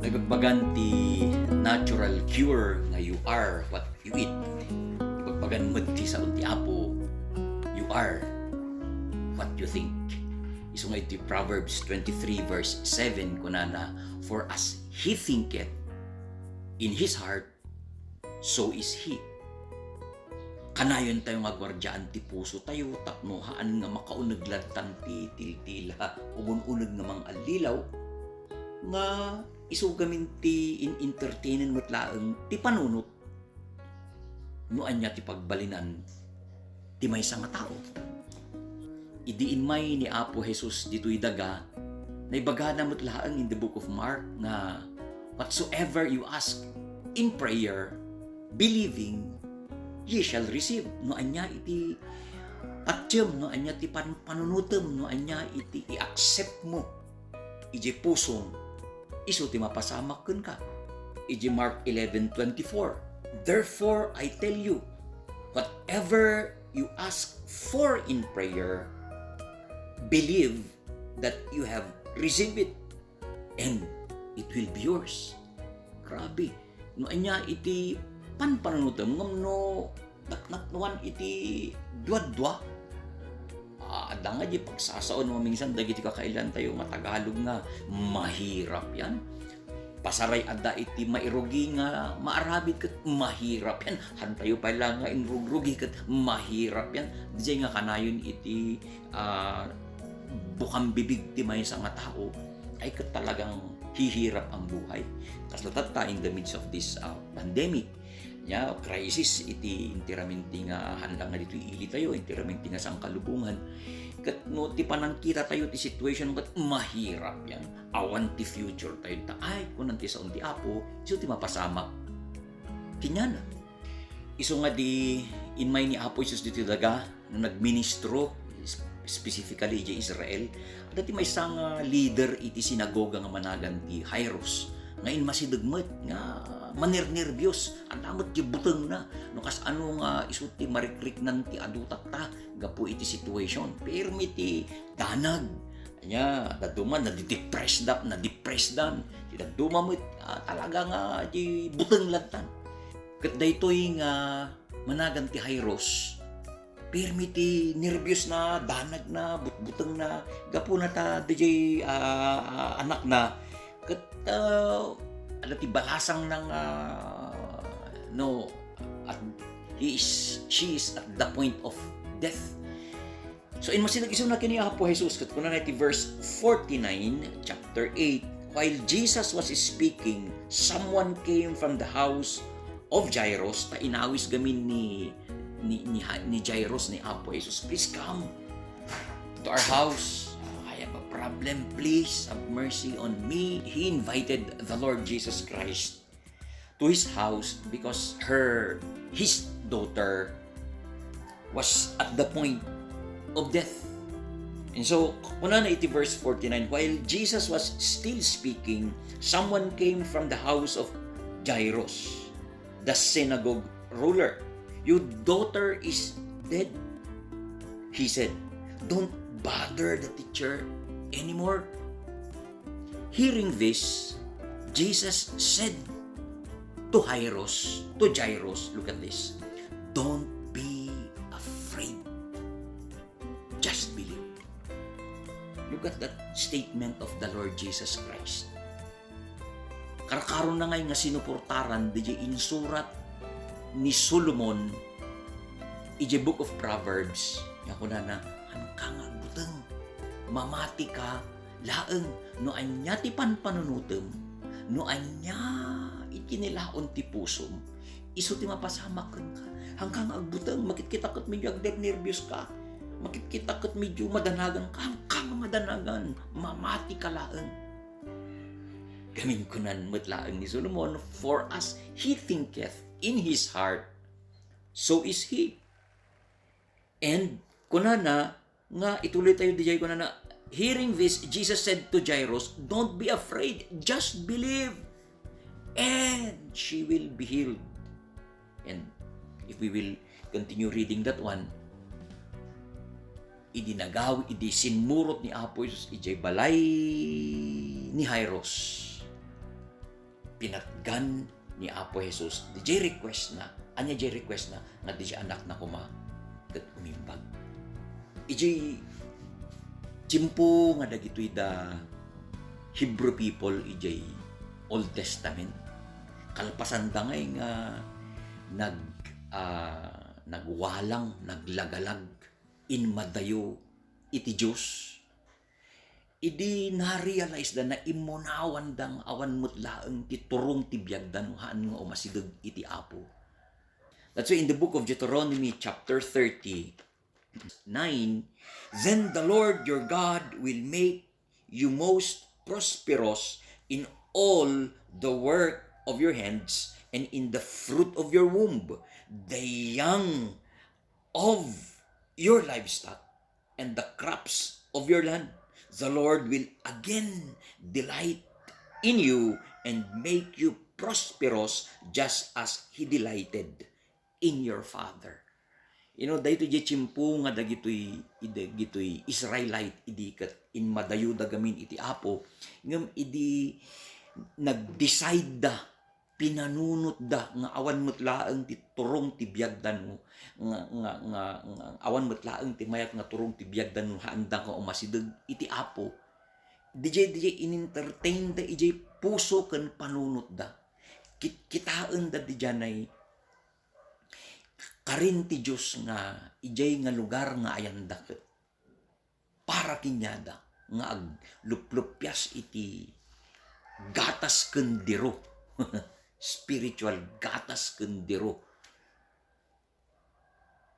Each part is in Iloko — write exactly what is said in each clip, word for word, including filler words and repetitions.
Nagbagbagan ti natural cure nga you are what you eat. Ibagbagan met ti sao ti Apo, you are what you think. Isu nga iti Proverbs twenty-three verse seven, kunana, "For as he thinketh in his heart, so is he." Kanayon tayo nga guardiaan ti puso tayo tapno haan nga makauneg ladtan ti tiltila, umun-uneg nga mangallilaw, nga isu gamin ti in-entertainen met laeng ti panunot no ania ti pagbalinan ti maysa nga tao. Idi immay ni Apo Jesus ditoy daga, naibagana met laeng in the book of Mark nga, "Whatsoever you ask in prayer, believing, ye shall receive." No ania iti patiem, no ania ti pan-, panunutem, no ania iti i-accept mo idiay pusom, isu ti mapasamak kenka. Idiay Mark eleven twenty-four, "Therefore I tell you, whatever you ask for in prayer, believe that you have received it, and it will be yours." Grabe. No ania iti panpanunotem ngem no natnatnuan iti duadua, ah, adda nga di pagsasao no maminsan dagiti kakaillan tayo nga Tagalog nga mahirap yan. Pasaray adda iti mairugi nga maaramid ket mahirap yan. Hantayo pay la nga inrugrugi ket mahirap yan. Diay nga kanayon iti, ah, bukang bibig ti maysa nga tao, ay ket talagang hihirap ang buhay. Kasla tatta in the midst of this, ah, pandemic, nia, crisis iti entiramen ti nga hanlang nga ditoy ili tayo, entiramen ti nga sangkalubongan. Ket no ti panangkita tayo ti situation ket mahirap yan. Awan ti future tayo ta, ay, kunan ti sao ti Apo, isu ti mapasamak. Kaniana. Isu nga di immay ni Apo Jesus ditoy daga, no nagministro, sp-, specifically idiay Israel, adda ti maysa nga leader iti sinagoga nga managan ti Jairus, nga inmasideg met nga manernerbios, adda met ti butengna, no kasano nga isu ti marikriknan ti adu tatta gapu iti situation. Pirmi ti danag. Ania, dadduma, nadidepressed da, nadepressed dan. Ti dadduma met, ah, talaga nga di buteng ladtan. Ket daytoy nga managan ti Jairus, pirmi ti nerbiosna, danagna, butbutengna, gapuna ta diay, ah, ah, anakna. Ket, ah, adda ti balasangna nga, no, at he is, she is at the point of death. So, inmasideg isuna ken ni Apo Jesus, ket kunana iti verse forty-nine, chapter eight, "While Jesus was speaking, someone came from the house of Jairus," ta inawis gamin ni, ni, ni, ni Jairus ni Apo Jesus, "Please come to our house. I have a problem. Please have mercy on me." He invited the Lord Jesus Christ to his house because her, his daughter was at the point of death. And so, kunana iti verse forty-nine, "While Jesus was still speaking, someone came from the house of Jairus, the synagogue ruler. 'Your daughter is dead,' he said. 'Don't bother the teacher anymore.'" Hearing this, Jesus said to Jairus, to Jairus, look at this, "Don't be afraid. Just believe." Look at that statement of the Lord Jesus Christ. Karkarona ngay nga sinuportaran diay insurat ni Solomon idiay Book of Proverbs, nga kunana, "Haanka nga agbuteng, mamatika laeng no ania ti panpanunotem, no ania iti kinilaon ti pusom, isu ti mapasamak kenka. Haanka nga agbuteng, makitkita ket medyo agnernerbios ka. Makitkita ket medyo madanagan ka. Haanka nga madanagan, mamatika laeng." Gamin kunan met laeng ni Solomon, "For as he thinketh in his heart, so is he." And kunana nga ituloy tayo diay, kunana, "Hearing this, Jesus said to Jairus, 'Don't be afraid, just believe, and she will be healed.'" And if we will continue reading that one, idi nagaw-, idi simmurot ni Apo Jesus idiay balay ni Jairus, pinatgan ni Apo Jesus, diay request na, ania diay request na, nga diay anak na koma ket umimbag. Idiay tiempo nga dagitoy da Hebrew people idiay Old Testament, kalpasan da ngay nga nag-, ah, nagwalang, naglagalag, inmadayo iti Dios. Idi na-realize da, naimmunawanda nga awan met laeng ti turong ti biagda no haan nga umasideg iti Apo. That's why in the book of Deuteronomy chapter thirty, nine, "Then the Lord your God will make you most prosperous in all the work of your hands and in the fruit of your womb, the young of your livestock, and the crops of your land. The Lord will again delight in you and make you prosperous just as He delighted in your father." You know, daytoy diay tiempo nga dagitoy, dagitoy Israelite idi ket inmadayoda gamin iti Apo, ngem idi nag-decide da, pinanunotda nga awan met laeng ti turong ti biagda no, nga, nga, nga, nga awan met laeng ti mayat nga turong ti biagda no haanda nga umasideg iti Apo. Didiay, didiay in-entertainda idiay puso ken panunotda. Kit-, kitaenda didiay karin ti Dios nga idiay nga lugar nga ayanda ket para kaniada nga agluplupias iti gatas ken diro. Spiritual gatas ken diro.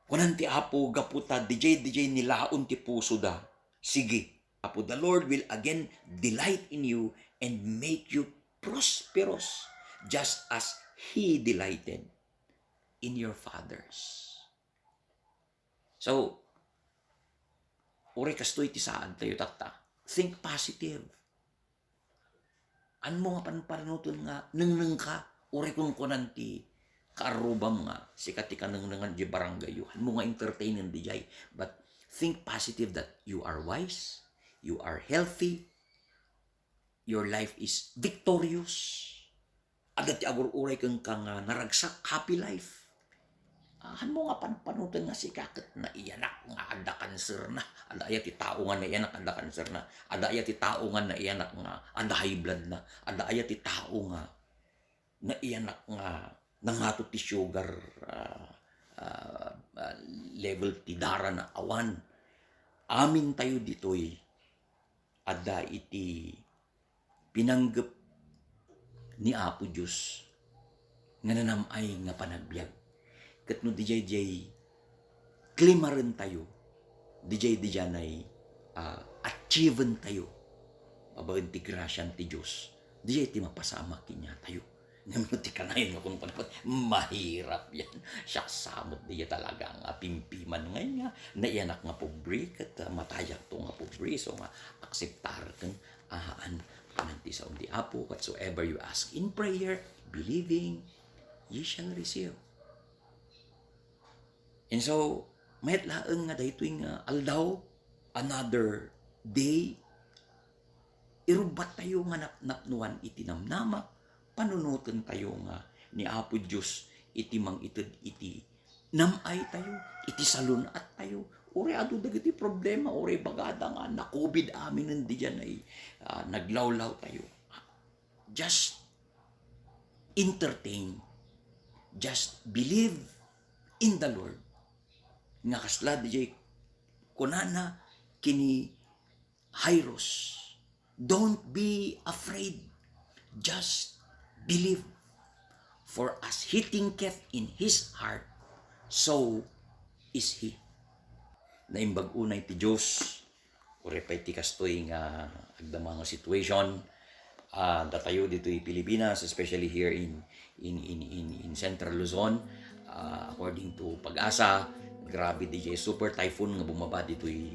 Kunan ti Apo, gapu ta didiay, didiay nilaon ti pusoda. Sige, Apo, the Lord will again delight in you and make you prosperous just as He delighted in your fathers. So, uray kastoy ti saadtayo tatta, think positive. Hanmo nga panpanunoten nga nengnengka, uray kunkunan ti kaarrubam nga sika ti kanengnengan diay barangayyo. Hanmo nga entertainen diay. But think positive that you are wise, you are healthy, your life is victorious. Adda ti agur-uray kenka nga naragsak, happy life. Ah, hanmo nga panpanunoten nga sika ket naiyanak nga adda kanserna. Adda aya ti tao nga naiyanak adda kanserna? Adda aya ti tao nga naiyanak nga adda high blood na? Adda aya ti tao nga naiyanak nga nangato ti sugar, ah, ah, ah, level ti darana? Awan. Amintayo ditoy adda iti pinanggep ni Apo Dios nga nanam-ay nga panagbiag. Ket no didiay, didiay klimarentayo, didiay, didiay, ah, achieventayo babaen ti grasya ti Dios, didiay ti mapasamak kaniatayo. Ngem no ti kanayon nga kunkuana, mahirap yan. Siak sa met didiay talaga nga pimpiman ngay nga naiyanak nga pobre, ket, ah, matayakto nga pobre, isu nga akseptarek ken ahaan. Kunan ti sao ti Apo, "Whatsoever you ask in prayer, believing, ye shall receive." And so, mayat laeng nga daytoy nga aldaw, another day, irubbattayo nga napnapnoan iti namnama, panunotentayo nga ni Apo Dios iti mangited iti nam-aytayo, iti salun-attayo. Uray adu dagiti problema, uray bagada nga na-covid aminen didiay, ah, naglawlawtayo. Just entertain. Just believe in the Lord. Nga kasla didiay kunana ken ni Jairus, "Don't be afraid. Just believe. For as he thinketh in his heart, so is he." Naimbag unay ti Dios. Uray pay ti kastoy nga agdama nga situation, ah, datayo ditoy Pilipinas, especially here in, in, in, in, in Central Luzon, ah, according to PAGASA, grabe didiay super typhoon nga bumaba ditoy,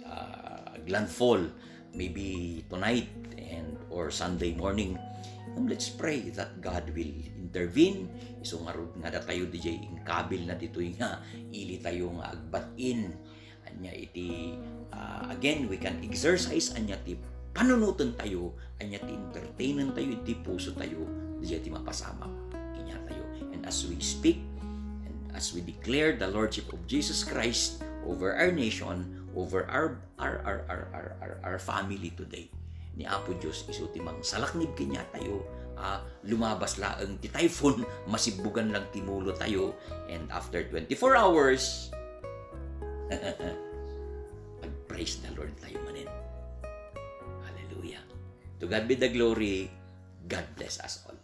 ah, aglandfall maybe tonight and or Sunday morning. And let's pray that God will intervene. Isu ngarud nga datayo didiay inkabilna ditoy nga ilitayo nga agbat-in. Ania iti, ah, again, we can exercise ania ti panunotentayo, ania ti entertainentayo iti pusotayo, Diay ti mapasamak kaniatayo. And as we speak, and as we declare the Lordship of Jesus Christ over our nation, over our, our, our, our, our, our, our family today, ni Apo Dios isu ti mangsalaknib kaniatayo, a lumabas laeng ti typhoon, masibbugan lang ti mulotayo, and after twenty-four hours, ag-praise the Lord tayo manen. Hallelujah. To God be the glory. God bless us all.